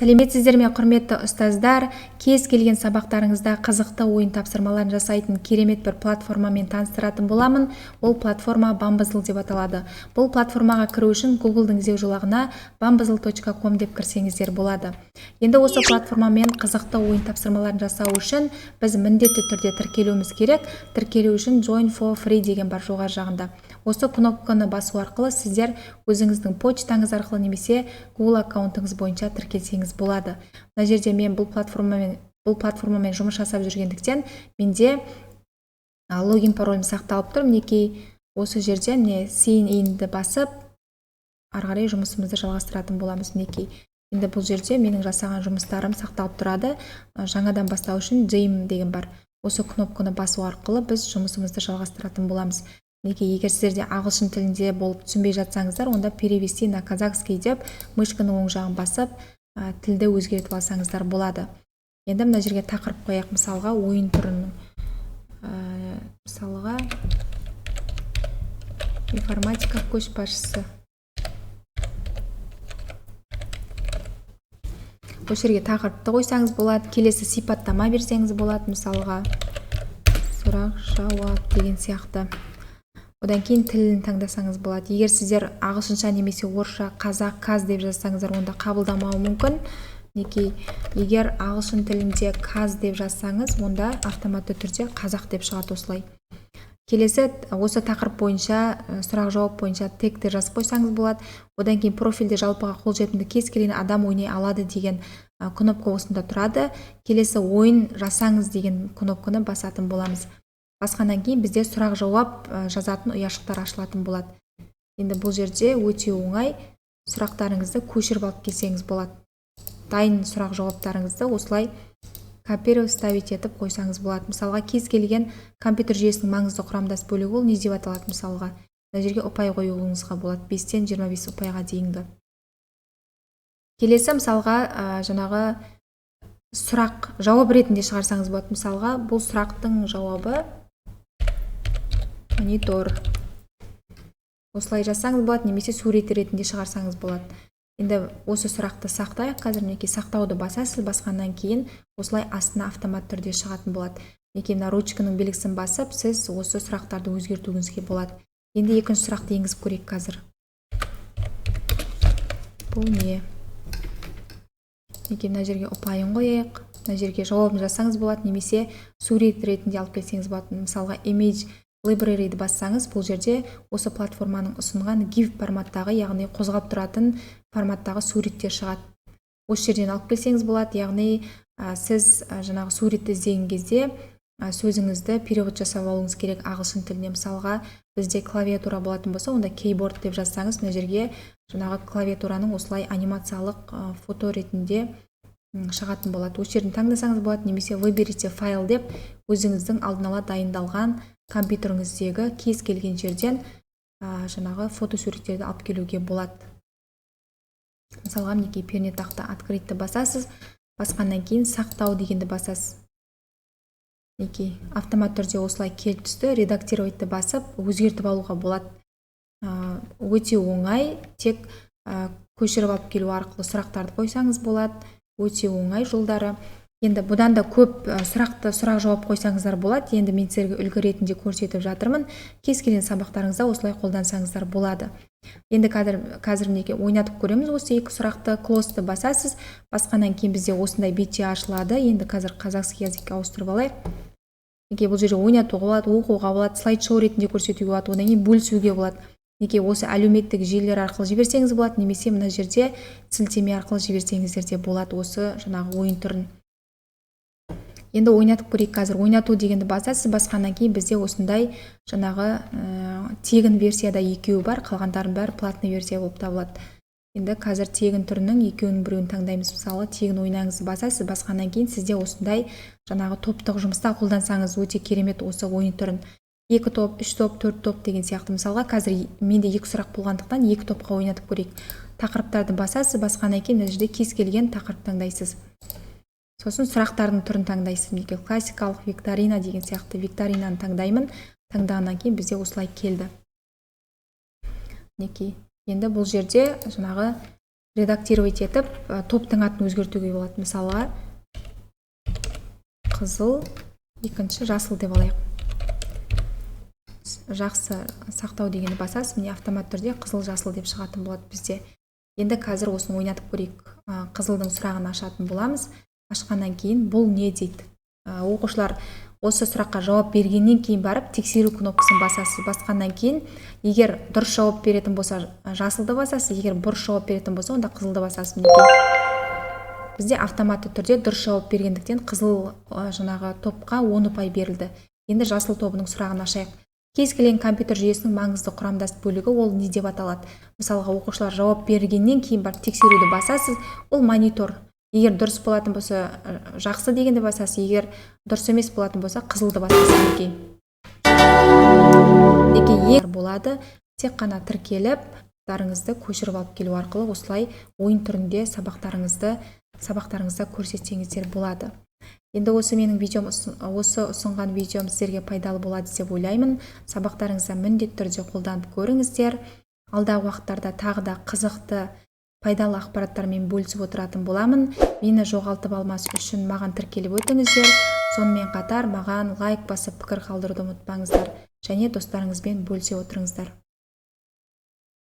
Сәлеметсіздер ме, құрметті ұстаздар! Кез келген сабақтарыңызда қызықты ойын тапсырмаларын жасайтын керемет бір платформамен таныстыратын боламын. Ол платформа Baamboozle деп аталады. Бұл платформаға кіру үшін Google'дың іздеу жолағына baamboozle.com деп кірсеңіздер болады. Енді осы платформамен қызықты ойын тапсырмаларын жасау үшін біз міндетті түрде тіркелуіміз керек. Тіркелу үшін Join for free деген бар жоғары жағында. Осы кнопканы басу арқылы сіздер өзіңіздің почтаңыз арқылы немесе Google аккаунтыңыз бойынша тіркелсеңіз болады. Мына жерде мен бұл платформамен жұмыс жасап жүргендіктен, менде логин, паролім сақталып тұр. Мінекей, осы жерде, міне, Sign in-ді басып, ары қарай жұмысымызды жалғастыратын боламыз. Мінекей, енді бұл жерде менің жасаған жұмыстарым сақталып тұрады. Жаңадан бастау үшін Join деген бар. Осы кнопканы басу арқылы біз жұмысымызды жалғастыратын боламыз. Мінекей, егер сіздерде ағылшын тілінде болып түсінбей жатсаңыздар, онда «Перевести на казахский» деп мышканың оң жағын басып, тілді өзгертіп алсаңыздар болады. Енді мына жерге тақырып қояйық. Мысалға, ойын түрінің, мысалға, «Информатика көшбасшысы». Осы жерге тақырыпты қойсаңыз болады. Келесі сипаттама берсеңіз болады, мысалға, сұрақ жауап деген сияқты. Одан кейін тілін таңдасаңыз болады. Егер сіздер ағылшынша немесе орысша, қазақ, каз деп жазсаңыздар, онда қабылдамауы мүмкін. Мінекей, егер ағылшын тілінде каз деп жазсаңыз, онда автоматты түрде қазақ деп шығады осылай. Келесі осы тақырып бойынша, сұрақ жауап бойынша тегті жазып қойсаңыз болады. Одан кейін профильде «Жалпыға қолжетімді, кез келген адам ойнай алады» деген кнопка осында тұрады. Келесі «Ойын жасаңыз» деген кнопканы басатын боламыз. Басқаннан кейін бізде сұрақ жауап жазатын ұяшықтар ашылатын болады. Енді бұл жерде өте оңай, сұрақтарыңызды көшіріп алып келсеңіз болады. Дайын сұрақ жауаптарыңызды осылай копировать, вставить етіп қойсаңыз болады. Мысалға, кез келген компьютер жүйесінің маңызды құрамдас бөлігі ол не деп аталады? Мысалға, мына жерге ұпай қоюыңызға болады, 5-тен 25 ұпайға дейінгі. Келесі, мысалға, жаңағы сұрақ жауап ретінде шығарсаңыз болады. Мысалға, бұл сұрақтың жауабы монитор. Осылай жазсаңыз болады немесе сурет ретінде шығарсаңыз болады. Енді осы сұрақты сақтайық қазір. Мінекей, сақтауды басасыз. Басқаннан кейін осылай астына автомат түрде шығатын болады. Мінекей, мына ручканың белгісін басып, сіз осы сұрақтарды өзгертуіңізге болады. Енді екінші сұрақты енгізіп көрейік қазір. Бұл не? Мінекей, мына жерге ұпайын қояйық. Мына жерге жауабын жазсаңыз болады немесе сурет ретінде алып келсеңіз болады. Мысалға, Image Library-ді бассаңыз, бұл жерде осы платформаның ұсынған GIF форматтағы, яғни қозғалып тұратын форматтағы суреттер шығады. Осы жерден алып келсеңіз болады. Яғни сіз жаңағы суретті іздеген кезде сөзіңізді перевод жасап алуыңыз керек ағылшын тіліне. Мысалға, бізде клавиатура болатын болса, онда keyboard деп жазсаңыз, мына жерге жаңағы клавиатураның осылай анимациялық фото ретінде шығатын болады. Осы жерден таңдасаңыз болады немесе «Выберите файл» деп өзіңіздің алдын ала дайындалған компьютеріңіздегі кез келген жерден жаңағы фотосуреттерді алып келуге болады. Мысалға, мінекей, пернетақта «Открыть» ті басасыз. Басқаннан кейін «Сақтау» дегенді басасыз. Мінекей, автомат түрде осылай келіп түсті. «Редактировать» ті басып, өзгертіп алуға болады. Өте оңай, тек көшіріп алып келу арқылы сұрақтарды қойсаңыз болады. Өте оңай жолдары. Енді бұдан да көп сұрақты, сұрақ жауап қойсаңыздар болады. Енді мен сіздерге үлгі ретінде көрсетіп жатырмын. Кез келген сабақтарыңызда осылай қолдансаңыздар болады. Енді қазір мінекей, ойнатып көреміз осы екі сұрақты. Close ты басасыз. Басқаннан кейін бізде осындай бетше ашылады. Енді қазір казахский язык ке ауыстырып алайық. Мінекей, бұл жерде ойнатуға болады, оқуға болады, слайд шоу ретінде көрсетуге болады, одан кейін бөлісуге болады. Мінекей, осы әлеуметтік желілер арқылы жіберсеңіз болады немесе мына жерде сілтеме арқылы жіберсеңіздер де болады осы жаңағы ойын түрін. Енді ойнатып көрейік қазір. «Ойнату» дегенді басасыз. Басқаннан кейін бізде осындай жаңағы тегін версияда екеуі бар, қалғандарының бәрі платный версия болып табылады. Енді қазір тегін түрінің екеуінің біреуін таңдаймыз. Мысалы, «Тегін ойнаңыз» басасыз. Басқаннан кейін сізде осындай жаңағы топтық жұмыста қолдансаңыз, өте керемет осы ойын түрін. Екі топ, үш топ, төрт топ деген сияқты. Мысалға, қазір менде екі сұрақ болғандықтан, екі топқа ойнатып көрейік. Тақырыптарды басасыз. Басқаннан кейін мына жерде кез келген тақырып таңдайсыз. Сосын сұрақтардың түрін таңдайсыз. Мінекей, классикалық, викторина деген сияқты. Викторинаны таңдаймын. Таңдағаннан кейін бізде осылай келді. Мінекей, енді бұл жерде жаңағы Редактировать етіп, топтың атын өзгертуге болады. Мысалға, қызыл, екінші жасыл деп алайық. Жақсы, сақтау дегенді басасыз. Міне, автомат түрде қызыл, жасыл деп шығатын болады бізде. Енді қазір осыны ойнатып көрейік. Қызылдың сұрағын ашатын боламыз. Ашқаннан кейін «Бұл не?» дейді. Оқушылар осы сұраққа жауап бергеннен кейін барып тексеру кнопкасын басасыз. Басқаннан кейін, егер дұрыс жауап беретін болса, жасылды басасыз, егер бұрыс жауап беретін болса, онда қызылды басасыз. Мінекей, бізде автоматты түрде дұрыс жауап бергендіктен, қызыл жаңағы топқа 10 ұпай берілді. Енді жасыл тобының сұрағын ашайық. «Кез келген компьютер жүйесінің маңызды құрамдас бөлігі ол не деп аталады?» Мысалға, оқушылар жауап бергеннен кейін барып тексеруді басасыз. Ол монитор. Егер дұрыс болатын болса, жақсы дегенді басасыз, егер дұрыс емес болатын болса, қызылды басасыз. Мінекей, ең болады. Тек қана тіркеліп, дарыңызды көшіріп алып келу арқылы осылай ойын түрінде сабақтарыңызда көрсетсеңіздер болады. Енді осы менің видеом, осы ұсынған видеом сіздерге пайдалы болады деп ойлаймын. Сабақтарыңызда міндетті түрде қолданып көріңіздер. Алдағы уақыттарда тағы да қызықты, пайдалы ақпараттармен бөлісіп отыратын боламын. Мені жоғалтып алмас үшін маған тіркеліп өтіңіздер. Сонымен қатар маған лайк басып, пікір қалдыруды ұмытпаңыздар және достарыңызбен бөлісе отырыңыздар.